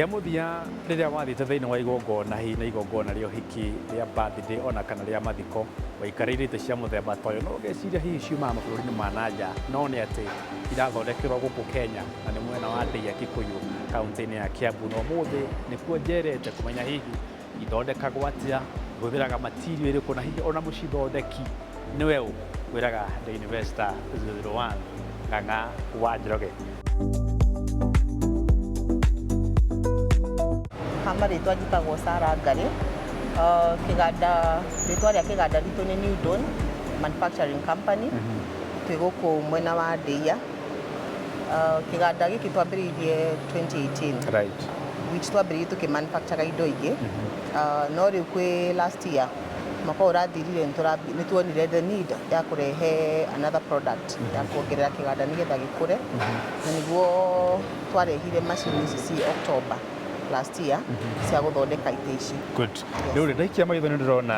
Rĩa mũthia rĩrĩa wathiĩte thĩinĩ wa igongona, hihi nĩ igongona rĩa ũhiki, rĩa birthday ona kana rĩa mathiko, waikarĩire itĩ cia mũthemba ta ũyũ, no ũgeciria hihi ciumaga mabũrũri-inĩ ma na nja, no nĩ atĩ irathondekerwo gũkũ Kenya na nĩ mwena wa Ndeiya Kikuyu, kaũntĩ-inĩ ya Kiambu. Na ũmũthĩ nĩkuo njerete kũmenya hihi ithondekagwo atĩa, ihũthĩraga material ĩrĩkũ na hihi ona mũcithondeki nĩwe ũ. Ngwĩraga The Investor 001 Ng'ang'a wa Njoroge. Ha marĩtwa njĩtagwo Sarah Ngarĩ. Kĩganda, rĩtwa rĩa kĩganda gitũ nĩ New Dawn Manufacturing Company. Twĩ gũkũ mwena wa Ndeiya. Kĩganda gĩkĩ twambĩrĩirie 2018. Which twambĩrĩirie tũkĩ manufacture indo ingĩ. No rĩu kwĩ last year, mwaka ũyũ ũrathirire, nĩ tuonire the need ya kũrehe another product ya kuongerera kĩganda nĩgetha gĩkũre. Na nĩguo twarehire macini ici ci October last year cia gũthondeka itĩ ici. Good. Rĩu rĩ, ndaikia maitho nĩ ndĩrona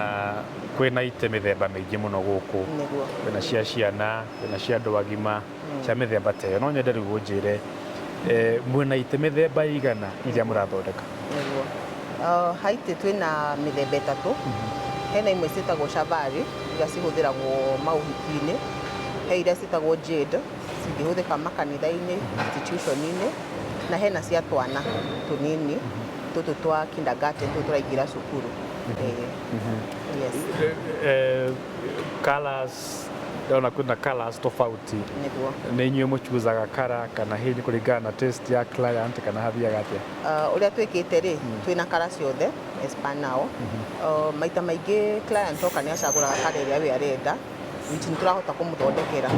kwĩna itĩ mĩthemba mĩingĩ mũno gũkũ. Nĩguo. Kwĩna cia ciana, kwĩna cia andũ agima, cia mĩthemba ta ĩyo. No nyende rĩu ũnjĩre mwĩna itĩ mĩthemba ĩigana iria mũrathondeka? Nĩguo. Ha itĩ twĩna mĩthemba ĩtatũ. Hena imwe ciĩtagwo shavari iria cihũthĩragwo maũhiki-inĩ. He iria ciĩtagwo jade cingĩhũthĩka makanitha-inĩ, institution-inĩ, na hena cia twana tũnini tũtũ twa kindergarten tũtũ tũraingĩra cukuru. Yes. Colours, ndĩrona kwĩna colours tofauti. Nĩguo. Nĩ inyuĩ mũchuzaga colour kana hihi nĩ kũringana na taste ya client kana hathiaga atĩa? Ũrĩa twĩkĩte rĩ, twĩna colour ciothe as per now. Maita maingĩ client oka nĩ acagũraga colour ĩrĩa we arenda, which nĩ tũrahota kũmũthondekera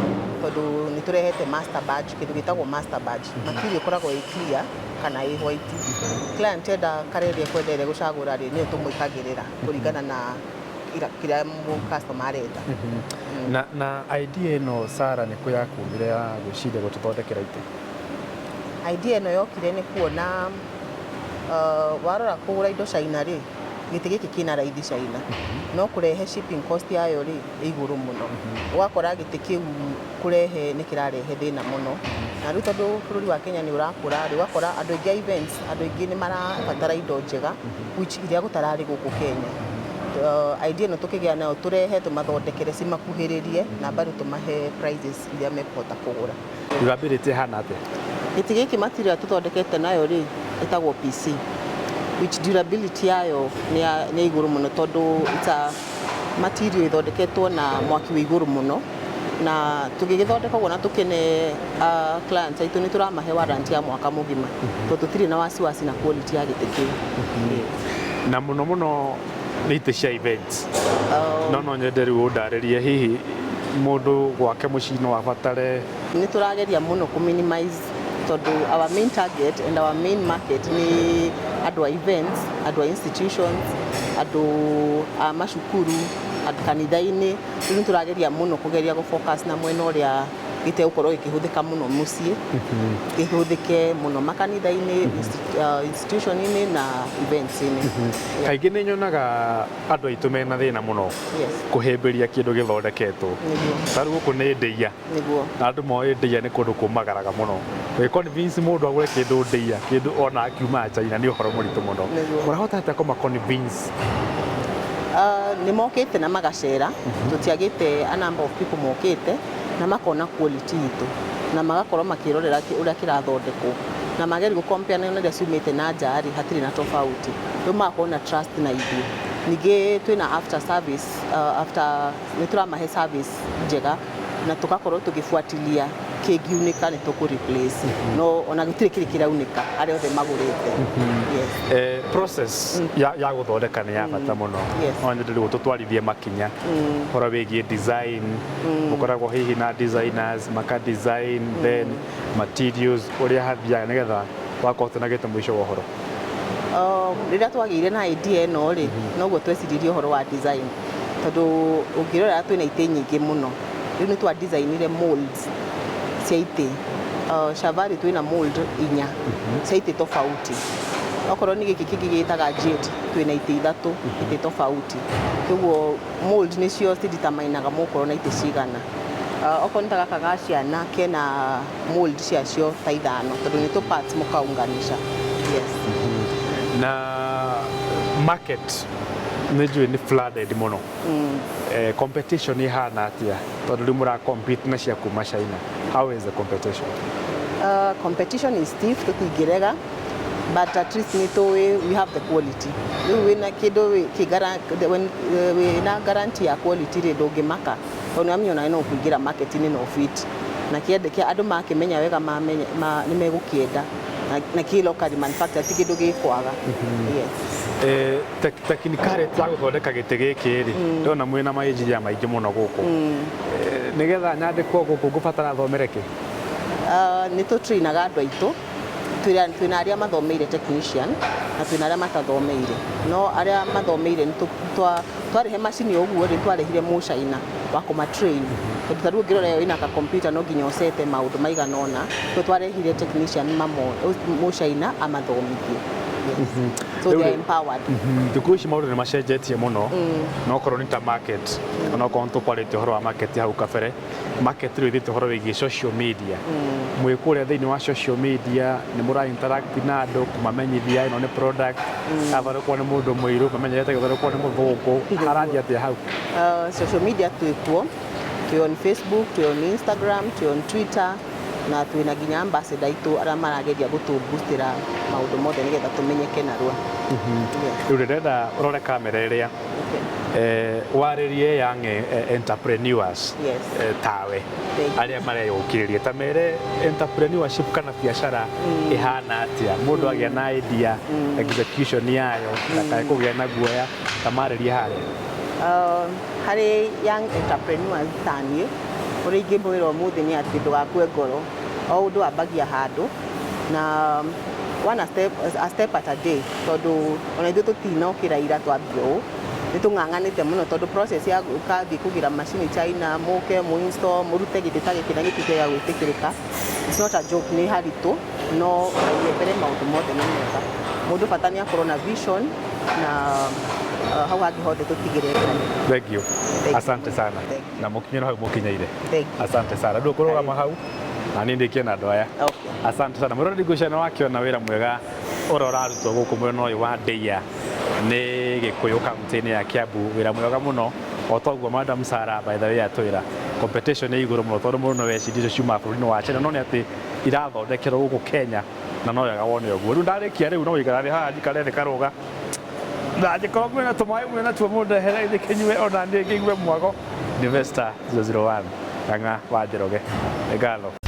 tondũ nĩ tũrehete master badge, kĩndũ gĩtagwo master badge. Material ĩkoragwo ĩ clear kana ĩ white. Client enda colour ĩrĩa ekwenda ĩrĩa egũcagũra rĩ, nĩyo tũmwĩkagĩrĩra kũringana na kĩrĩa customer arenda. Na idea ĩno Sarah nĩ kũ yakumire ya gwĩciria gũtũthondekera itĩ? Idea ĩno yokire nĩ kuona warora kũgũra indo China rĩ, gĩtĩ gĩkĩ kĩna raithi China, no kũrehe shipping cost yayo rĩ, ĩ igũrũ mũno. Ũgakora gĩtĩ kĩu kũrehe nĩ kĩrarehe thĩna mũno. Na rĩu tondũ bũrũri wa Kenya nĩ ũrakũra rĩ, ũgakora andũ aingĩ a events, andũ aingĩ nĩ marabatara indo njega which iria gũtararĩ gũkũ Kenya. Idea ĩno tũkĩgĩa nayo tũrehe tũmathondekere cimakuhĩrĩrie na bado tũmahe prices iria mekũhota kũgũra. Durability ĩhana atĩa? Gĩtĩ gĩkĩ material tũthondekete nayo rĩ, ĩtagwo PC, which durability yayo nĩ ya igũrũ mũno tondũ it's a material ĩthondeketwo na mwaki wĩ igũrũ mũno, na tũgĩgĩthondeka ũguo na tũkĩne clients aitũ nĩ tũramahe warranty ya mwaka mũgima tondũ tũtirĩ na wasiwasi na quality ya gĩtĩ kĩu. Na mũno mũno nĩ itĩ cia events. No nyende rĩu ũndarĩrie hihi mũndũ gwake mũciĩ no abatare. Nĩ tũrageria mũno kũ minimize tondũ our main target and our main market nĩ andũ a events, andũ a institutions, andũ a macukuru, andũ kanitha-inĩ. Rĩu nĩ tũrageria mũno kũgeria gũ focus na mwena ũrĩa gĩtegũkorwo gĩkĩhũthĩka mũno mũciĩ, kĩhũthĩke mũno makanitha-inĩ, institution-inĩ na events-inĩ. Kaingĩ nĩ nyonaga andũ aitũ mena thĩna mũno kũhĩmbĩria kĩndũ gĩthondeketwo. Ta rĩu gũkũ nĩ Ndeiya. Na andũ moĩ Ndeiya nĩ kũndũ kũmagaraga mũno. Gũ convince mũndũ agũre kĩndũ Ndeiya, kĩndũ ona kiumaga China nĩ ũhoro mũritũ mũno. Mũrahota atĩa kũma convince? Nĩ mokĩte na magacera, tũtiagĩte a number of people mokĩte na makona quality itũ na magakorwo makĩrorera ũrĩa kĩrathondekwo na mageria gũ compare na iria ciumĩte na nja rĩ, hatirĩ na tofauti. Rĩu magakorwo na trust na ithuĩ. Ningĩ twĩna after service, after nĩ tũramahe service njega na tũgakorwo tũgĩbuatilia kĩngiunĩka nĩ tũkũ replace, no ona gũtirĩ kĩrĩ kĩraunĩka arĩa othe magũrĩte. Yes. Process ya gũthondeka nĩ ya bata mũno. No nyende rĩu tũtwarithie makinya ũhoro wĩgiĩ design. Mũkoragwo hihi na designers maka design then materials ũrĩa hathiaga nĩgetha wakorwo tũnagĩte mũico wa ũhoro. Rĩrĩa twagĩire na idea ĩno rĩ, noguo tweciririe ũhoro wa design tondũ ũngĩrora twĩna itĩ nyingĩ mũno. Rĩu nĩ twa designire molds cia itĩ. Shavari twĩna mold inya cia itĩ tofauti. Okorwo nĩ gĩkĩ kĩngĩ gĩtaga jade twĩna itĩ ithatũ, itĩ tofauti. Koguo mold nĩcio ci determinaga mũgũkorwo na itĩ cigana. Okorwo nĩ ta gaka ga ciana kena mold ciacio ta ithano tondũ nĩ tũ parts mũkaunganisha. Yes. Na market nĩ njũĩ nĩ flooded mũno. Competition ihana atĩa, tondũ rĩu mũra compete na cia kuma China? How is the competition? Competition is stiff, tũtingĩrega, but at least nĩ tũĩ we have the quality. Rĩu wĩna kĩndũ when wĩna guarantee ya quality rĩ, ndũngĩmaka, tondũ nĩwamenya onawe no ũkũingĩra market-inĩ na ũfit na kĩende kĩa andũ makĩmenya wega mamenya nĩ megũkĩenda na kĩ locally manufactured, ti kĩndũ gĩkwaga, yes. Technicality ya gũthondeka gĩtĩ gĩkĩ rĩ, ndĩrona mwĩna maengineer maingĩ mũno gũkũ. Nĩgetha nyandĩkwo gũkũ ngũbatara thomere kĩ? Nĩ tũtrainaga andũ aitũ. Twĩna arĩa mathomeire technician na twĩna arĩa matathomeire, no arĩa mathomeire nĩ twarehe macini ũguo rĩ, twarehire mũcaina wa kũmatrain, tondũ ta rĩu ũngĩrora ĩyo ĩna ka computer, no nginya ũcete maũndũ maigana ũna. So twarehire technician mamo mũcaina amathomithie. Yes. So they are empowered. Thikũ ici maũndũ nĩ macenjetie mũno, no korwo nĩ ta market, ona okorwo nĩ tũkwarĩtie ũhoro wa market hau kabere, market rĩu ĩthiĩte ũhoro wĩgiĩ social media. Mwĩ kũrĩa thĩinĩ wa social media nĩ mũra interact na andũ kũmamenyithia ĩno nĩ product yathondekwo nĩ mũndũ mũirũ, mamenyerete gũthondekwo nĩ mũthũngũ? Harathiĩ atĩa hau? Social media twĩkuo, twĩ on Facebook, twĩ on Instagram, twĩ on Twitter, na twĩna nginya ambassador aitũ arĩa marageria gũtũboostĩra maũndũ mothe nĩgetha tũmenyeke narua. Yes. Rĩu ndĩrenda ũrore kamera ĩrĩa warĩrie young entrepreneurs tawe Thank you. arĩa mareyũkĩrĩria, ta mere entrepreneurship kana biacara ĩhana atĩa, mũndũ agĩa na idea, execution yayo, ndakae kũgĩa na guoya, ta marĩrie harĩa. Harĩ young entrepreneurs taniĩ, ũrĩa ingĩmwĩra ũmũthĩ nĩ atĩ ndũgakue ngoro. O ũndũ wambagia handũ na one a step at a day, tondũ ona ithuĩ tũtinokĩra ira twambia ũũ, nĩ tũng'ang'anĩte mũno, tondũ process ya ũkathiĩ kũgĩra macini China, mũke mũinstall, mũrute gĩtĩ ta gĩkĩ na gĩtuĩke gĩa gwĩtĩkĩrĩka, it's not a joke, nĩ haritũ, no ngathiĩ mbere, maũndũ mothe nĩ mega. Mũndũ bata nĩ akorwo na vision na hau hangĩ hothe tũtigĩre Ngai. Thank you. Thank you. Asante sana. Thank you. Na mũkinyĩre hau mũkinyeire. Thank you. Asante sana. Rĩu ũkũrũgama hau na niĩ ndĩkie na andũ aya. Okay. Asante sana. Mũrori ngũcana wakĩona wĩra mwega ũrĩa ũrarutwo gũkũ mwena ũyũ wa Ndeia nĩ Gĩkũyũ, kaunti-inĩ ya Kiambu, wĩra mwega mũno. O toguo Madam Sarah, by the way, atwĩra competition nĩ igũrũ mũno, tondũ mũndũ no wecirie icio ciumaga bũrũri-inĩ wa China, no nĩ atĩ irathondekerwo gũkũ Kenya, na no wega wone ũguo. Rĩu ndarĩkia, rĩu no gũikara thĩ haha, njikare thĩ karũga, na angĩkorwo mwĩna tũmaĩ mwĩna tuo mũndehere ndĩkĩnyue ona niĩ ngĩigue mwago. Investor 001 Ng'ang'a wa Njoroge, nĩ ngatho.